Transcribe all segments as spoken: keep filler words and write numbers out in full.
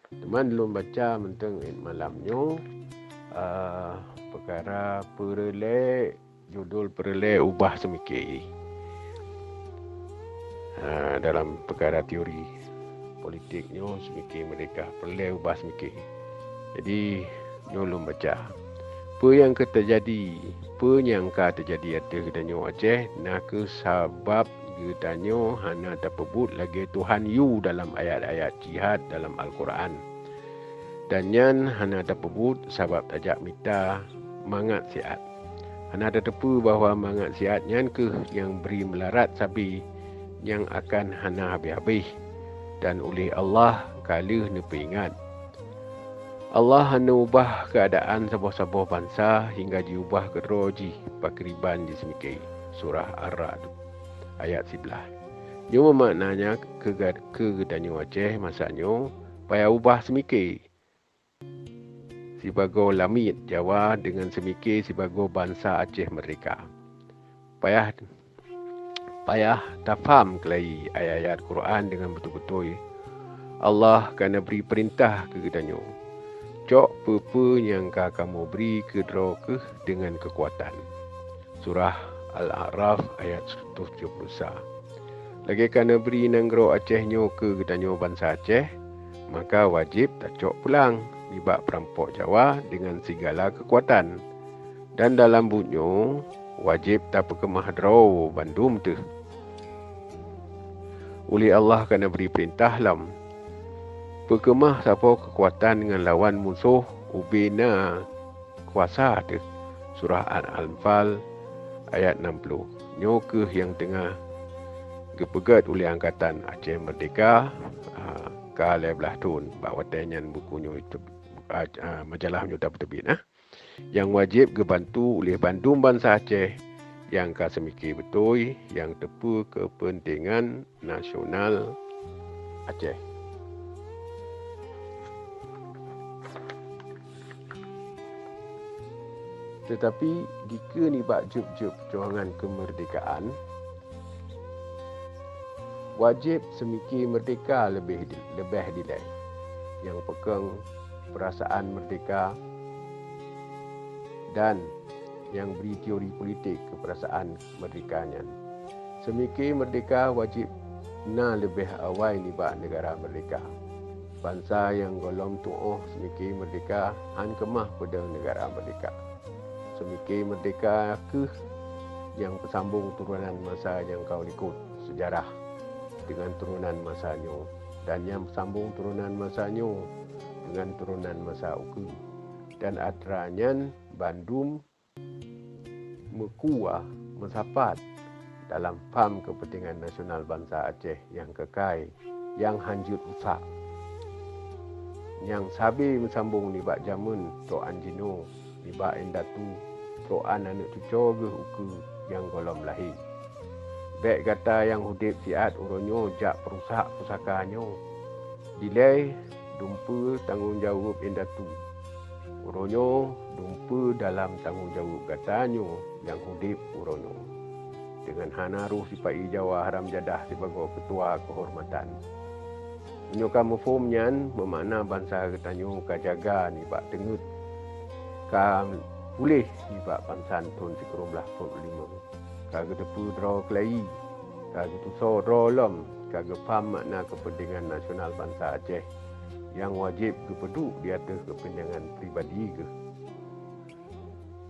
Teuma lôn baca mantong 'et malam nyoe, eh, peukara peureulée, judul peureulée ubah seumike. Ha, dalam peukara teori politik nyoe seumike meurdeka, peureulée ubah seumike. Jadi, nyoe lôn baca. Peue nyang ka teujadi, peue nyang ka teujadi ateueh geutanyoe Aceh, na kheueh sabab geutanyoe hana tapeubuet lagée Tuhan yue dalam ayat-ayat jihad dalam Al-Qur'an. Dan nyan hana tapeubuet sabab tajak mita mangat siat. Hana tateupeue bahwa mangat siat nyan kheueh nyang bri meularat sabe nyang akan hana habéh-habéh, dan ulih Allah ka lheueh neupeuingat. Allah hana ubah keuadaan saboh-saboh bansa hingga jiubah keudroe jih pakriban jiseumike. Surah Ar-Ra'd, ayat siblaih. Nyoe meumakna nyan keu ga-, keu geutanyoe Aceh masa nyoe payah ubah seumike sibagoe lamiet Jawa deungon seumike sibagoe bansa Aceh meurdeka. Payah, payah tafaham keulayi ayat-ayat Quran deungon beutôi-beutôi. Allah ka neubri peurintah keu geutanyoe, "Cok peue-peue nyang ka kamoe bri keudroe kheueh deungon keukuatan." Surah Al-A'raf ayat seratus tujuh puluh sa. Lagée ka neubri nanggroe Aceh nyoe keu geutanyoe bansa Aceh, maka wajéb tacok pulang nibak peurampok Jawa deungon sigala keukuatan. Dan dalam buet nyoe, wajéb tapeukeumah droe bandum teuh. Ulih Allah ka neubri peurintah lom, peukeumah saboh keukuatan ngon lawan musoh ubé na kuasa teuh. Surah Al-Anfal ayat enam puluh. Nyoe kheueh nyang teungoh geupeugét uleh Angkatan Aceh Merdeka, a, ka lhée blaih thon bak watée nyan buku nyoe teup-, a, a, majalah nyoe tapeuteubiet, a. Nyang wajéb geubantu uleh bandum bansa Aceh nyang ka seumike beutôi, nyang teupeue keupeuntengan nasional Aceh. Teutapi dikeue nibak jeueb-jeueb peujuangan keumeurdekaan, wajéb seumike meurdeka leubeh di-, leubeh dilée, nyang peukong peurasaan meurdeka dan nyang bri teori politik keu peurasaan meurdeka nyan. Seumike meurdeka wajéb na leubeh awai nibak neugara meurdeka. Bansa nyang gohlom tuoh seumike meurdeka hán keumah peudong neugara meurdeka. Seumike meurdeka kheueh nyang peusambong turonan masa nyang ka likot seujarah deungon turonan masa nyoe, dan nyang peusambong turonan masa nyoe deungon turonan masa ukeue. Dan atra nyan bandum meukuah meusapat dalam fam keupeuntengan nasional bansa Aceh nyang keukai, nyang hán jeuet rusak, nyang sabe meusambong nibak jamén trok án jinoe, nibak indatu trok án aneuëk cucoe geuh ukeue nyang gohlom lahé. Bék gata nyang udeb siat uroe nyoe jak peurusak pusaka nyoe. Dilée dumpeue tanggong jaweueb indatu. Uroe nyoe dumpeue dalam tanggong jaweueb gata nyoe nyang udeb uroe nyoe. Deungon hana roh sipa-i Jawa haram jadah sibagoe keutua keuhormatan. Meunyoe ka muphom nyan, meumakna bansa geutanyoe ka jaga nibak teungét, ka puléh nibak pansan thon sikureueng blaih peuet lima. Ka geuteupeue droe keulayi, ka geutusoe droe lom, ka geupaham makna keupeuntengan nasional bansa Aceh nyang wajéb geupeuduek di ateueh keupeuntengan pribadi geuh.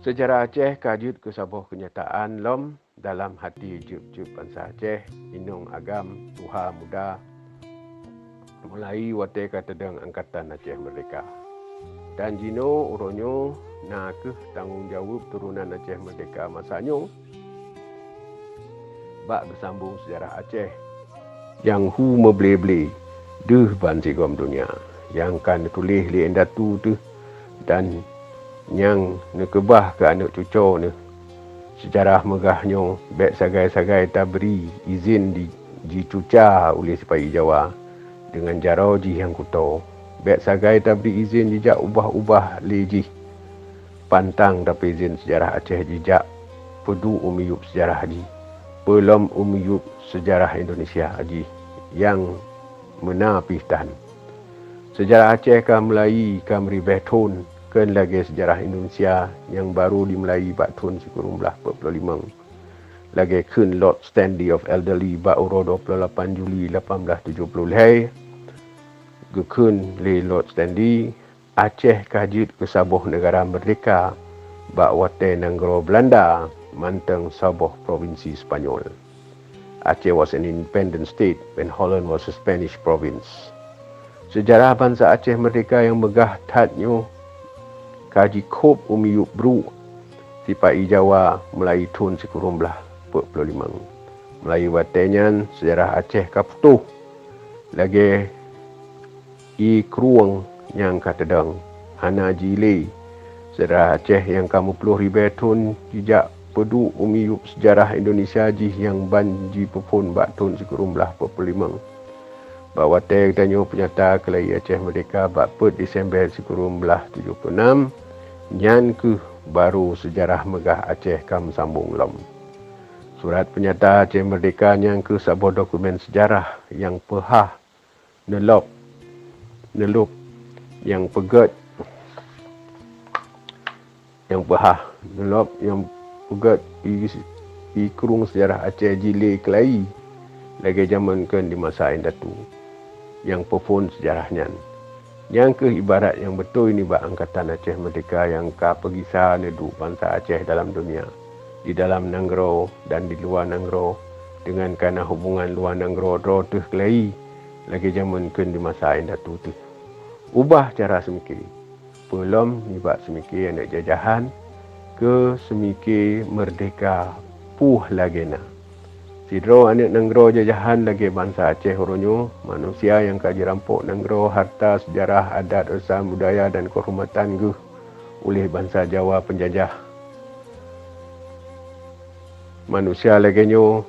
Seujarah Aceh ka jeuet keu saboh keunyataan lom dalam hati jeueb-jeueb bansa Aceh, inong agam, tuha muda, mulai watée ka teudong Angkatan Aceh Merdeka. Dan jinoe uroe nyoe na kheueh tanggong jaweueb turonan Aceh Merdeka masa nyoe bak geusambong seujarah Aceh nyang hu meuble-ble deuh ban sigom donya, nyang ka neutuléh lé indatu teuh dan nyang neukeubah keu aneuëk cucoe neuh. Seujarah meugah nyoe bék sagai-sagai tabri izin di-, jicuca uleh sipa-i Jawa deungon jaroe jih nyang kutoe. Bék sagai tabri izin jijak ubah-ubah lé jih. Pantang tapeuzin seujarah Aceh jijak peuduek u miyueb seujarah jih, peulom u miyueb seujarah Indonesia jih nyang meuna pih tan. Seujarah Aceh ka meulayi ka meuribée thon, kheun lagée seujarah Indonesia nyang barô jimeulayi bak thon sikureueng blaih peuet ploh limong. Lagée kheun Lord Stanley of Alderley bak uroe dua ploh lapan Juli lapan blaih tujoh ploh lhée, geukheun lé Lord Stanley, Aceh ka jeuet keu saboh neugara meurdehka bak watée nanggroe Beulanda mantong saboh propinsi Spanyol. Aceh was an independent state when Holland was a Spanish province. Seujarah bansa Aceh meurdehka nyang meugah that nyoe ka jikhôb u miyueb brôk sipa-i Jawa meulayi thon sikureueng blaih peuet ploh limong. Meulayi watée nyan, seujarah Aceh ka putôh lagée ié krueng nyang ka teudong, hana ji lé. Seujarah Aceh nyang ka meuploh ribée thon jijak peuduek u miyueb seujarah Indonesia jih nyang ban jipeuphon bak thon sikureueng blaih peuet ploh limong. Bak watée geutanyoe peunyata keulayi Aceh meurdehka bak peuet Desember sikureueng blaih tujoh ploh nam, nyan kheueh barô seujarah meugah Aceh ka meusambong lom. Surat peunyata Aceh meurdehka nyan kheueh saboh dokumen seujarah nyang peuhah neulôb, neulôb, nyang peugét, nyang peuhah neulôb, nyang peugét ié, ié krueng seujarah Aceh ji lé keulayi lagée jamén kheun di masa indatu nyang peuphon seujarah nyan. Nyan kheueh ibarat nyang beutôi nibak Angkatan Aceh Meurdehka nyang ka peugisa neuduek bansa Aceh dalam donya, di dalam nanggroe dan di luwa nanggroe, deungon kana hubongan luwa nanggroe droe teuh keulayi lagée jamén kheun di masa indatu teuh. Ubah cara seumike, peulom nibak seumike aneuëk jajahan keu seumike meurdehka puih lagée na. Sidroe aneuëk nanggroe jajahan lagée bansa Aceh uroe nyoe, manusia nyang ka jirampok nanggroe, harta, seujarah, adat, reusam, budaya dan keuhormatan geuh uleh bansa Jawa peunjajah. Manusia lagée nyoe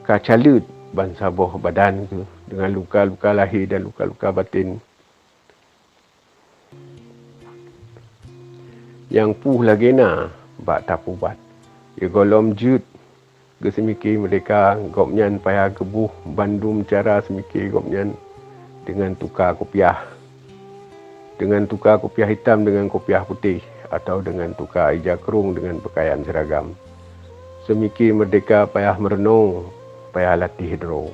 ka caleuet ban saboh badan geuh deungon luka-luka lahé dan luka-luka baten nyang puih lagée na bak tapubat. Sigohlom jeuet geuseumike meurdehka, gobnyan payah geuboh bandum cara seumike gobnyan deungon tuka kupiah, deungon tuka kupiah itam deungon kupiah putéh, atawa deungon tuka ija krueng deungon peukayan seuragam. Seumike meurdehka payah meurunoe, payah latéh droe.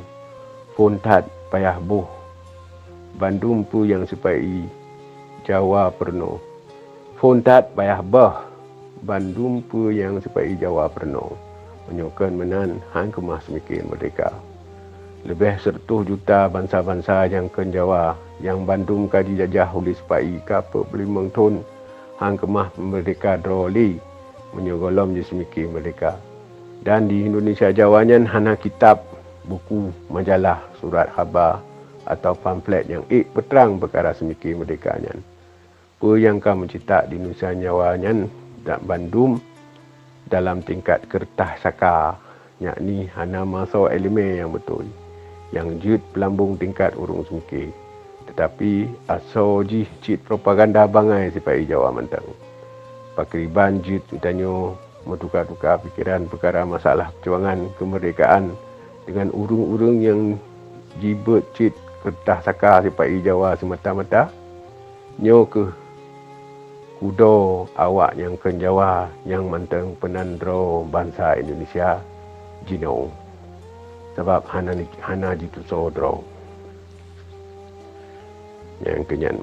Phon that payah boh bandum peue nyang sipa-i Jawa peurunoe. Phon that payah beuh bandum peue nyang sipa-i Jawa peurunoe. Meunyoe kheun meunan, han keumah seumike meurdehka. Leubeh seureutôh juta bansa-bansa nyang kheun Jawa, nyang bandum ka jijajah uleh sipa-i ka peuet ploh limong thon, han keumah meurdehka droe lé meunyoe gohlom jiseumike meurdehka. Dan di Indonesia Jawa nyan hana kitab, buku, majalah, surat haba, atawa pamflet nyang ék peutrang peukara seumike meurdehka nyan. Peue nyang ka meucitak di Indonesia Jawa nyan dak bandum dalam tingkat keureutah saka, yakni hana meuasoe iéleumé nyang beutôi, nyang jeuet peulambong tingkat ureuëng seumike, teutapi asoe jih cit propaganda bangai sipa-i Jawa mantong. Pakriban jeuet geutanyoe meutuka-tuka pikeran peukara masalah peujuangan keumeurdekaan deungon ureuëng-ureuëng nyang jibeuet cit keureutah saka sipa-i Jawa seumata-mata? Nyoe kheueh kudo awak nyang kheun Jawa nyang mantong peunan droe bansa Indonesia jinoe, sabab hana ni-, hana jitusoe droe. Nyang keunyan,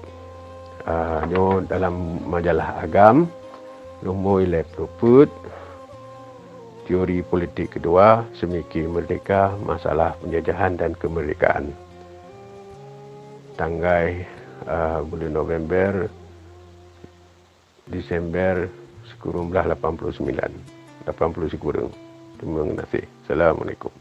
ah, nyoe dalam majalah Agam, lumbôi lhée ploh peuet, teori politik keudua, seumike meurdehka, masalah peunjajahan dan keumeurdekaan. Tanggai, ah, buleuen November, Desember sikureueng blaih lapan ploh sembilan, lapan ploh sikureueng. Teurimong gaséh. Assalamualaikum.